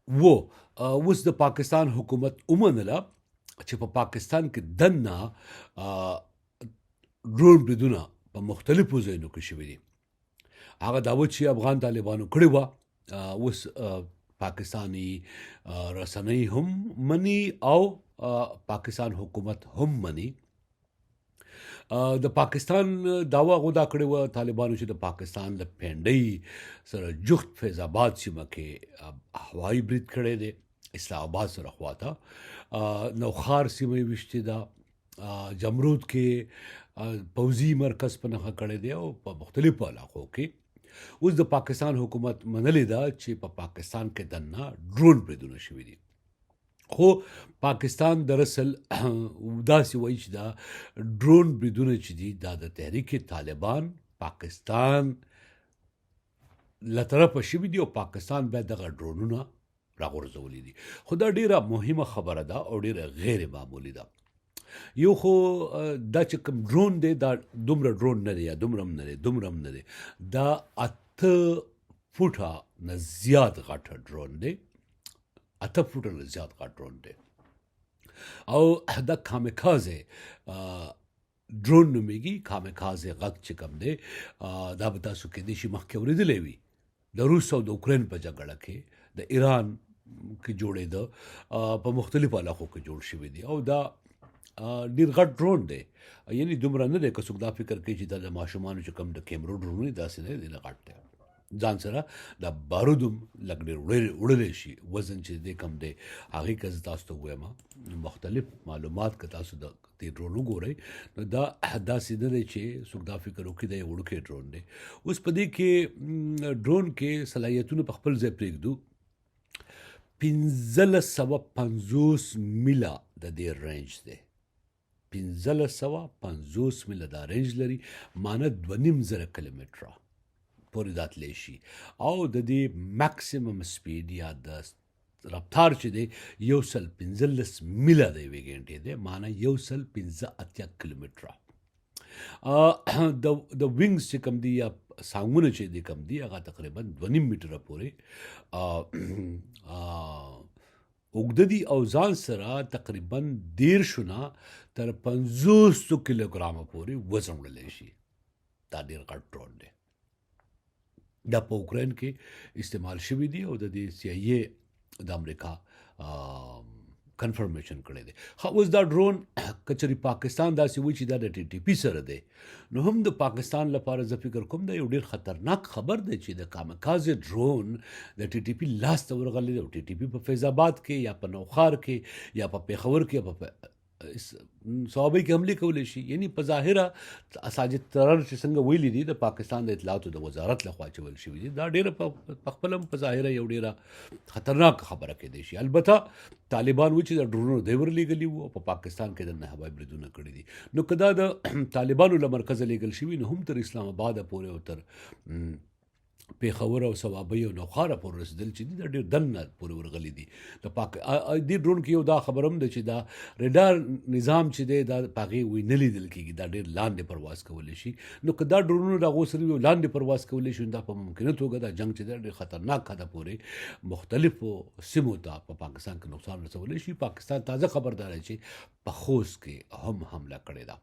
وو. اوس د پاکستان حکومت ومنله چې په پاکستان کې دننه ډرون بریدونه په مختلفو ځایونو کې شوي دي. هغه دعوه چې افغان طالبانو کړې وه، اوس پاکستاني رسنۍ هم مني او پاکستان حکومت هم مني. د پاکستان داوا غودا کړې و طالبانو چې د پاکستان د پنډۍ سره جخت فیض آباد سیمه کې هوایي برید کړی دی، اسلام آباد سره خواته نوخار سیمه یې ویشتې ده، جمرود کې پوځي مرکز په نښه کړی دی او په مختلفو علاقو کې. اوس د پاکستان حکومت منلې ده چې په پاکستان کې دننه ډرون بریدونه شوي دي، خو پاکستان دراصل داسې وایي چې دا ډرون بریدونه چې دي، دا د تحریک طالبان پاکستان له طرفه شوي دي او پاکستان بیا دغه ډرونونه راغورځولي دي. خو دا ډیره مهمه خبره ده او ډیره غیر معمولي ده. یو خو دا چې کوم ډرون دی، دا دومره ډرون نه دی یا دومره هم نه دی، دومره هم نه دی، دا 8 فوټه نه زیات غټ ډرون دی، 8 فوټه نه زیات غټ ډرون دی او دا کامیکازه ډرون نومېږي. کامیکازه غږ چې کوم دی، دا به تاسو کې دي شي مخکې اورېدلی وي، د روس او د اوکراین په جګړه کې د ایران کې جوړېده، په مختلفو علاقو کې جوړ شوی دی او دا ډیر غټ ډرون دی. یعنی دومره نه دی که څوک دا فکر کوي چې دا د ماشومانو چې کوم د کیمرو ډرون دی، داسې نه دی، نه غټ دی. ځان سره د بارود هم لږ ډېر وړلی شي. وزن چې دی کم دی هغې که زه تاسو ته ووایم مختلف معلومات، که تاسو د دې ډرون وګورئ نو دا داسې نه دی چې څوک دا فکر وکړي دا یو وړوکی ډرون دی. اوس په دې کې ډرون کې صلاحیتونه په خپل ځای پرېږدو، 1550 میله د دې رینج دی. 1550 میله دا رینج لري، معنی 2500 کیلومتره پورې دا تللی شي او د دې ماکسیمم سپیډ یا د رفتار چې دی 115 میله د یوې ګنټې دی، معنی 185 کیلومتره. د وینګز چې کوم دی یا څانګونه چې دی کوم دی، هغه تقریبا 2.5 میټره پورې اوږده دي او ځان سره تقریبا 30 نه تر 50 کیلوګرامه پورې وزن وړلی شي. دا ډېر غټ ډرون دی. دا په اوکراین کې استعمال شوی دی او د دې سي آی ای د امریکا کنفرمیشن کړی دی. خو اوس دا ډرون کچري پاکستان داسې وایي چې دا د ټي ټي پي سره دی، نو هم د پاکستان لپاره زه فکر کوم دا یو ډیر خطرناک خبر دی چې د کامکازې ډرون د ټي ټي پي لاس ته ورغلی دی او ټي ټي پي په فیض آباد کې یا په نوښار کې یا په پېښور کې یا په صوابۍ کې حملې کولی شي. یعنی په ظاهره ساجد ترر چې څنګه ویلي دي، د پاکستان د اطلاعاتو د وزارت لخوا چې ویل شوي دي، دا ډیره په خپل هم په ظاهره یو ډیره خطرناک خبره کېدای شي. البته طالبان و چې د ډرونو دی ورلېږلي وو او په پاکستان کې د هوایي بریدونه کړي دي، نو که دا د طالبانو له مرکزه لېږل شوي، نو هم تر اسلام آباده پورې او تر پېښور او صوابۍ او نوښاره پورې رسېدل چې دي، دا ډېر دننه پورې ورغلي دي. د پاک دې ډرون کې یو دا خبره هم ده چې دا ریډار نظام چې دی، دا په هغې وی نه لیدل کېږي، دا ډېر لاندې پرواز کولی شي. نو که دا ډرونونه د هغو سره وي او لاندې پرواز کولی شي، دا په ممکنه توګه دا جنګ چې دی ډېر خطرناک حده پورې مختلفو سیمو ته په پاکستان کې نقصان رسولی شي. پاکستان تازه خبرداری چې په خوست کې هم حمله کړې ده.